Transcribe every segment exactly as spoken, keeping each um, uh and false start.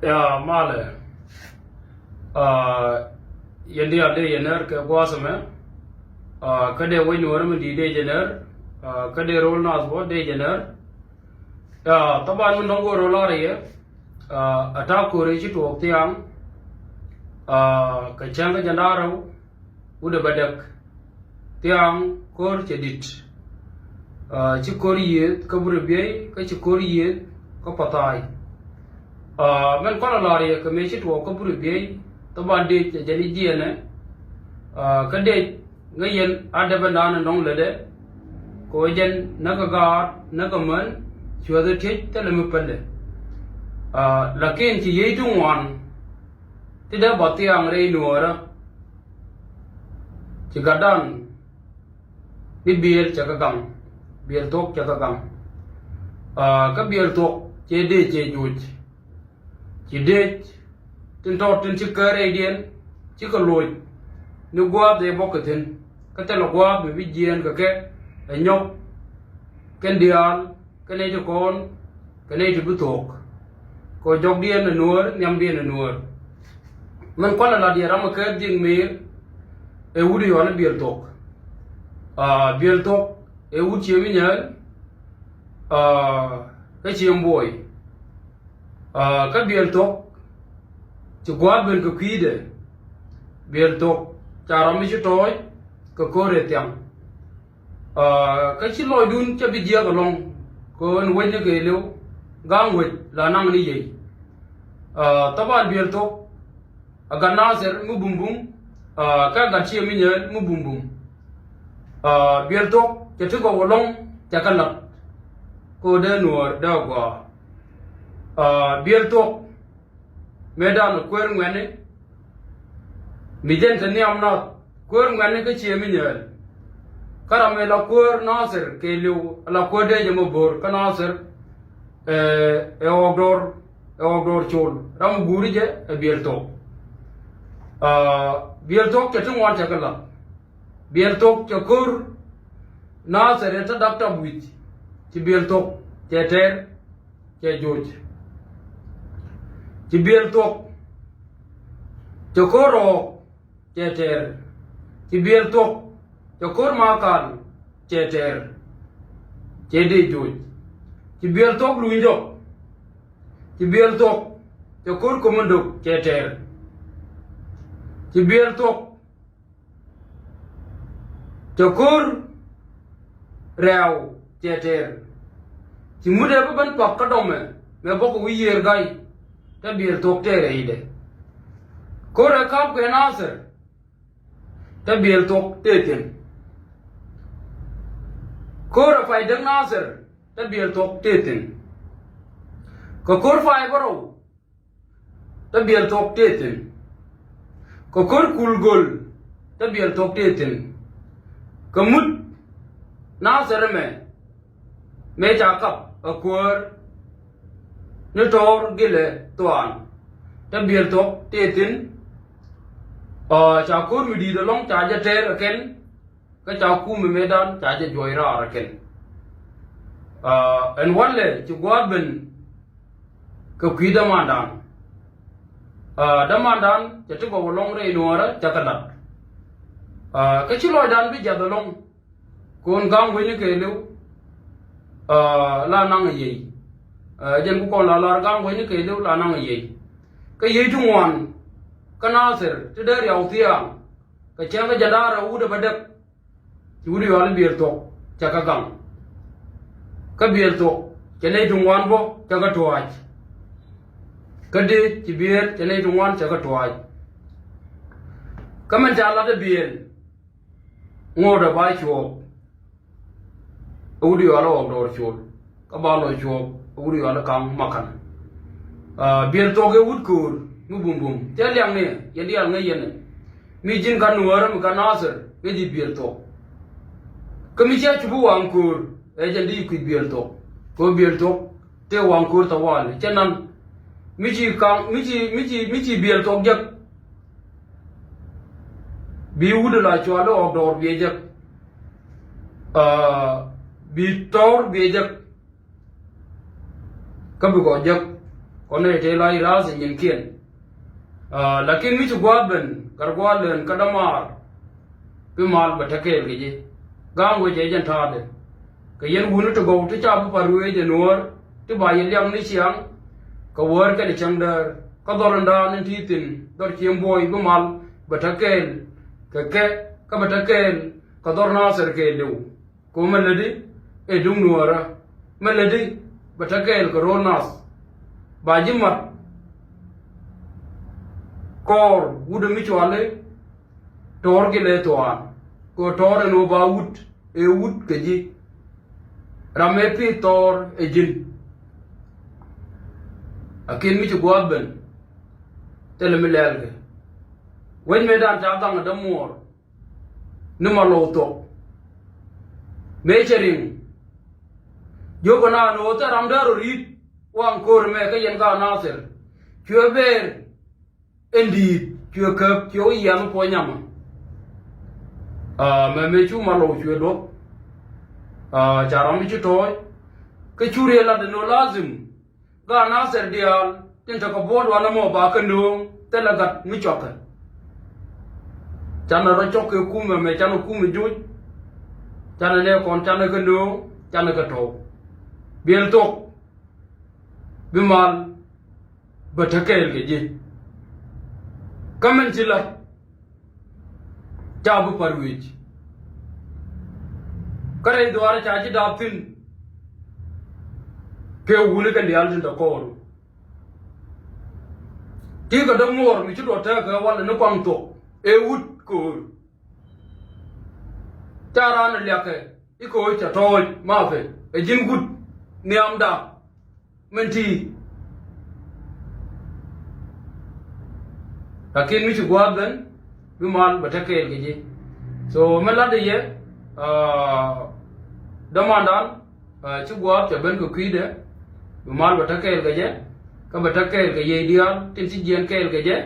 Ya malɛ. Yɛn diaal dee yɛ ner kɛ gua̱a̱th ɛmɛ. Kä dee wec nuɔ̱ɔ̱rä mi di̱i̱t dee jɛ ner. Kä dee ro̱l naath bä dee jɛ ner. Ya thaban mi nɔŋ go̱o̱r ro̱l a rɛyɛ. Ɛ ta̱a̱ ko̱r i̱ ci tuɔɔk thia̱a̱ŋ. Kɛ cäŋ kä jɛn da̱a̱ rɛw. Wut ɛ bɛ däk. Thia̱a̱ŋ ko̱r cɛ di̱t. Ci ko̱r yiëëth kä burɛ biey kä ci ko̱r yiëëth kä pa̱tha̱a̱y. Mɛn kɔn a la̱r yɛ kɛ mëë ci tuɔɔk kä burɛ biey. Thaban dec ɛ jɛn i̱ jiɛɛnɛ. Kä dec ŋäc yɛn a däpɛ naan ɛ nɔŋ lätdɛ. Kɛ ɣöö jɛn näk kɛ gaat näk kɛ män cuäth ɛ tiec thilɛ mi päl ɛ. Lakin ci yiey ti ŋuan ti dee bä thia̱a̱ŋ rɛy nuɔɔrä. Ci gatdan ni biëël cɛ kä gaŋ. Biëël thuɔ̱k cɛ kä gaŋ. Kä biëël thuɔ̱k cɛ dee cɛ joc. Ci dec tin tɔt tin ci kär rɛydiɛn ci kɛ loc ni gua̱a̱th ëë bɔk kɛ thi̱n. Kä thilɛ gua̱a̱th mi bi jiɛɛn kɛ kɛ ɛ nyɔk kɛn diaal kɛ nɛy ti kɔn kɛ nɛy ti bi thook. Kɛ jɔkdiɛn ɛ nuäär nhiamdiɛn ɛ nuäär. Min kualɛ lat yɛ ram ɛ kɛɛt ji̱ ŋmeer ɛ wut yɔal i̱ biël thok. Biël thok ɛ wut ciem inyääl kä ciem buɔy. Kä biël thok ci gua̱a̱th ben kɛ kui̱dɛ. Biël thok ca ram mi ci tɔɔc kɛ ko̱r ɛ thiaŋ. Kä ci lɔcdun cä bi jiääk ɛlɔ̱ŋ kɛ ɣän wec ni kɛ li̱w ga̱a̱ŋ wec la naŋ ni yiey. Thaban biël thok a gat Nathir mi bumbum. Kä a gat ciɛ mi nyääl mi bumbum. Biël thok cɛ ti gɔw ɛlɔ̱ŋ cɛ kɛ la̱t kɛ ɣöö dee nuɔɔr dee a gɔaa. Biël thok mëëdan kueer ŋuɛ̈tni. Mi jɛn te nhiam nath kueer ŋuɛ̈tni kä ciɛ mi nyääl. Kä ram ëë la kueer Nathir kɛ li̱w la kueer dee jɛ mɛ bo̱o̱r kä Nathir. Ɛ ɣɔk dɔɔr ɛ ɣɔk dɔɔr col ram guuri jɛ ɛ biël thok. Biël thok cɛ ti ŋuan cɛ kɛ la̱t. Biël thok cɛ ko̱r Nathir ɛ te dak tap wi̱c. Ci biël thok cɛ tɛɛr cɛ joc. Ci biël thok cɛ ko̱r rɔɔk cɛ tɛɛr. Ci biël thok cɛ ko̱r makal cɛ tɛɛr. Cɛ dee joc. Ci biël thok luny dɔk. Ci biël thok cɛ ko̱r komandok cɛ tɛɛr. Ci biël thok cɛ ko̱r rɛɛw cɛ tɛɛr. Ci ŋut ɛ bi ben pak kä dɔmɛ mɛ bɔk wi̱i̱ yiëër ga̱y. Te biël thok tɛɛr ɛ idɛ. Ko̱r ɛ ka̱p kɛ Nathir te biël thok tëë thi̱n. Ko̱r ɛ pay däk Nathir te biël thok tëë thi̱n. Kɛ ko̱r pay bärɔw te biël thok tëë thi̱n. Kɛ ko̱r kul göl te biël thok tëë thi̱n. Kɛ mut Nathir ɛmɛ mëë ca kap ɛ kuäär ni tɔɔr gilɛ thuaan te biël thok tëë thi̱n. Ca ko̱r mi di̱i̱t ɛlɔ̱ŋ ca jɛ tɛɛr ɛ kɛn. Kä ca kum mi mëëdan ca jɛ juɔc raar ɛ kɛn. Ɛn walɛ ci gua̱a̱th ben kɛ kui̱ dämandan. Dämandan cɛ ti gɔw ɛlɔ̱ŋ rɛy nuɔɔrä cɛ kɛ la̱t. Kä ci lɔcdan bi jiath ɛlɔ̱ŋ. Kɔn ga̱a̱ŋ guecni kɛɛliw la naŋ a yiey. Jɛn ku kɔn la lar ga̱a̱ŋ guecni kɛɛliw la naŋ a yiey. Kä yiey ti ŋuan kä Nathir ti dee riaw thia̱a̱ŋ. Kɛ cäŋ kä jɛn da̱a̱r ɛ wut ɛ bä däk. Ci wut yual i̱ biël thok cɛ kɛ gaŋ. Kä biël thok cɛ nɛy ti ŋuan bä cɛ kɛ tuaac. Kä dee ci biël cɛ nɛy ti ŋuan cɛ kɛ tuaac. Kä mɛn ca lat ɛ biël ŋo̱o̱dɛ ba cuɔɔk. Ɛ wut yual ɛ ɣɔk dɔɔr col kä ba lɔ cuɔɔk ɛ wut yual ɛ kaŋ makan. Biël thok ɛ wut köör mi bumbum cɛ liaŋni yɛn diaal ŋäc yɛn ɛ. Mi ji̱n ka nuäärä mi ka Nathir ŋäc ji̱ biël thok. Kä mi cia cupi waŋ köör ɛ jɛn di kui̱ biël thok. Kɛ ɣöö biël thok tëë waŋ köör thawali cɛ nan. Mi ci kaŋ mi ci mi ci mi ci biël thok jek. Bi wut la cual i̱ ɣɔk dɔɔr biɛ jek. Bi tɔɔr biɛ jek. Kä bi kɔ jek kɔn nɛy tëë la i̱ rath ɛ nyinkiɛn. Aa, lakin mi ci gua̱a̱th ben gat gua̱a̱th lɛn kä dämaar, bi mal bɛ te kɛɛl kɛ ji̱. Ga̱a̱ŋ wec ɛ jɛn ta̱a̱dɛ kɛ yɛn wuni ti gɔw ti ca bi pa̱r wec ɛ nuäär ti ba yɛ liak ni ciaŋ kɛ wäär kɛnɛ cäŋ däär. Kä dhɔr in da̱a̱n in ti thi̱n dhɔr cieŋ buɔy bi mal bɛ te kɛɛl kɛ kɛ, kä bɛ te kɛɛl kɛ dhɔr Nathir kɛɛliw. Kɛ ɣöö mɛ lätdi ɛ duŋ nuäärä, mɛ lätdi bɛ te kɛɛl kɛ ro̱o̱l nath. Ba ji̱ mat kɔɔr wut ɛ mi cuali tɔ̱ɔ̱r ki lɛ thuaan. Kɛ ɣöö tɔ̱ɔ̱r ɛn ɣöö ba wut ɛ wut kɛ ji̱. Ram ëë pi̱i̱th thɔɔr ɛ ji̱n. Lakin mi ci gua̱a̱th ben thilɛ mi lɛɛlkɛ. Wec mëëdan ca gaŋ ɛ dämuɔɔr ni Malou Thok. Mëë cɛ riŋ, jiök kɛ naan ɣöö thil ram dee rɔ ri̱t waŋ ko̱r ɛmɛ kä yɛn gaat Nathir. Cuɛ bëër in di̱i̱t, cuɛ käp, cuɛ wä yian puɔ̱ny nyamä. Aa, mɛ mëë cu Malou cuɛ duɔ̱p. Aa, ca ram mi ci tɔ̱ɔ̱c. Kä cu riet lat ɛn ɣöö lazim gaat Nathir diaal tin tekɛ buɔ̱ɔ̱t wanɛ mɔ ba kɛ nööŋ thilɛ gat mi cuakɛ. Canɛ rɔ cɔk kɛ kumɛ mɛ, canɛ kumɛ joc. Canɛ nɛ kɔn canɛ kɛ nööŋ, canɛ kɛ tɔ̱w. Biɛl Thok bi mal bɛ te kɛɛl kɛ ji̱. Kä min ci la̱t ca bi pa̱r wec. Kä rɛy dhuaarä ca ji̱ daap thi̱n kɛ wuni kɛn diaal tin te kɔɔru. Ti kɛ dämuɔɔr mi ci duɔt tɛɛkɛ walɛ ni Kuaŋ Thok ɛ wut ko̱o̱r. Ca raan ɛ liakɛ i̱ ko̱o̱c ca tɔ̱ɔ̱c mapɛ ɛ ji̱n wut nhiamda. Min ti. Lakin mi ci gua̱a̱th ben bi mal bɛ te kɛɛl kɛ ji̱. So mi lat yɛ, aa, dämandan, aa, ci gua̱a̱th cɛ ben kɛ kui̱dɛ, bi mal bɛ te kɛɛl kɛ jɛ, kä bɛ te kɛɛl kɛ yiëë diaal tin ci jiɛɛn kɛɛl kɛ jɛ.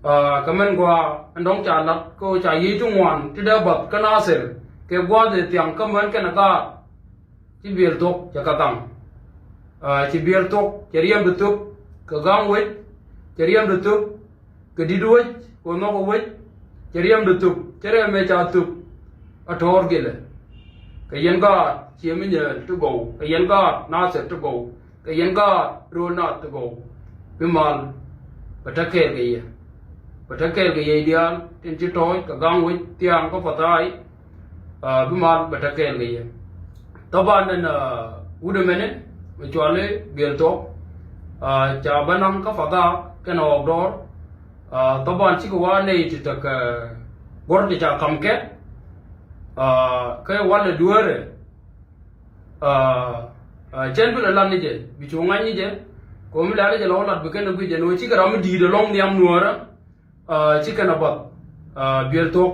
Aa, kɛ mɛn gua̱a̱ ɛn dɔ̱ŋ ca lat kä ca yiëë ti ŋuan ti dee bath kä Nathir kɛ gua̱a̱th ëë thiaŋ kä män kɛnɛ gaat. Ci Biɛl Thok cɛ kɛ gaŋ. Aa, ci Biɛl Thok cɛ riɛmdɛ thöp kɛ ga̱ŋ wec, cɛ riɛmdɛ thöp kɛ di̱t wec, kɛ nhɔk wec, cɛ riɛmdɛ thöp, cɛ rɛm ëë ca thöp. A tɔ̱ɔ̱r gilɛ kɛ yɛn gaat Ciɛ Mi Nyɛɛl ti gɔw, kɛ yɛn gaat Nathir ti gɔw, kɛ yɛn gaat ro̱o̱l naath ti gɔw. Bi mal bɛ te kɛɛl kɛ yɛ. Bɛ te kɛɛl kɛ yɛ diaal tin ci tɔ̱ɔ̱c kɛ ga̱ŋ wec thiaŋ kä Pathai. Aa, bi mal bɛ te kɛɛl kɛ yɛ. Thaban ɛn, aa, wut ɛmɛnɛ mi cuali Biɛl Thok, aa, ca bä naŋ kä Pathai kɛnɛ Ɣɔk Dɔɔr. Aa, thaban cikɛ wa nɛy ti tekɛ guɔ̱r ti ca ka̱m kɛ. Aa, kɛ walɛ dueerɛ. Aa, aa, cɛn bi lɛ lat ni jɛ, bi cu ŋa̱c ni jɛ. Kɛ ɣöö mi lɛ̈ɛ̈t ni jɛ lɛ wä lat bi kɛn ɛ guic jɛ ni ɣöö cikɛ ram mi di̱i̱t ɛlɔ̱ŋ nhiam nuäärä. Aa, ci kɛn a bath, aa, Biɛl Thok,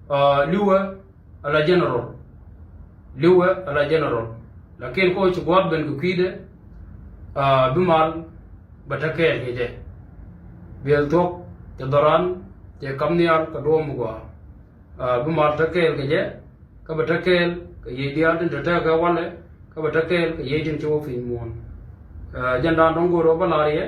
aa, li̱wɛ ala general. Li̱wɛ ala general. Lakin kä ci gua̱a̱th ben kɛ kui̱dɛ, aa, bi mal bɛ te kɛɛl kɛ jɛ. Biɛl Thok cɛ dhɔran, cɛ kam nhial kɛ duɔ̱ɔ̱p mi gɔaa. Aa, bi mal te kɛɛl kɛ jɛ, kä bɛ te kɛɛl kɛ yiëë diaal tin te tɛɛkɛ walɛ, kä bɛ te kɛɛl kɛ yiëë tin ci wä piny muɔ̱ɔ̱n. Aa, jɛn daan dɔ̱ŋ go̱o̱r wä bä la̱r yɛ.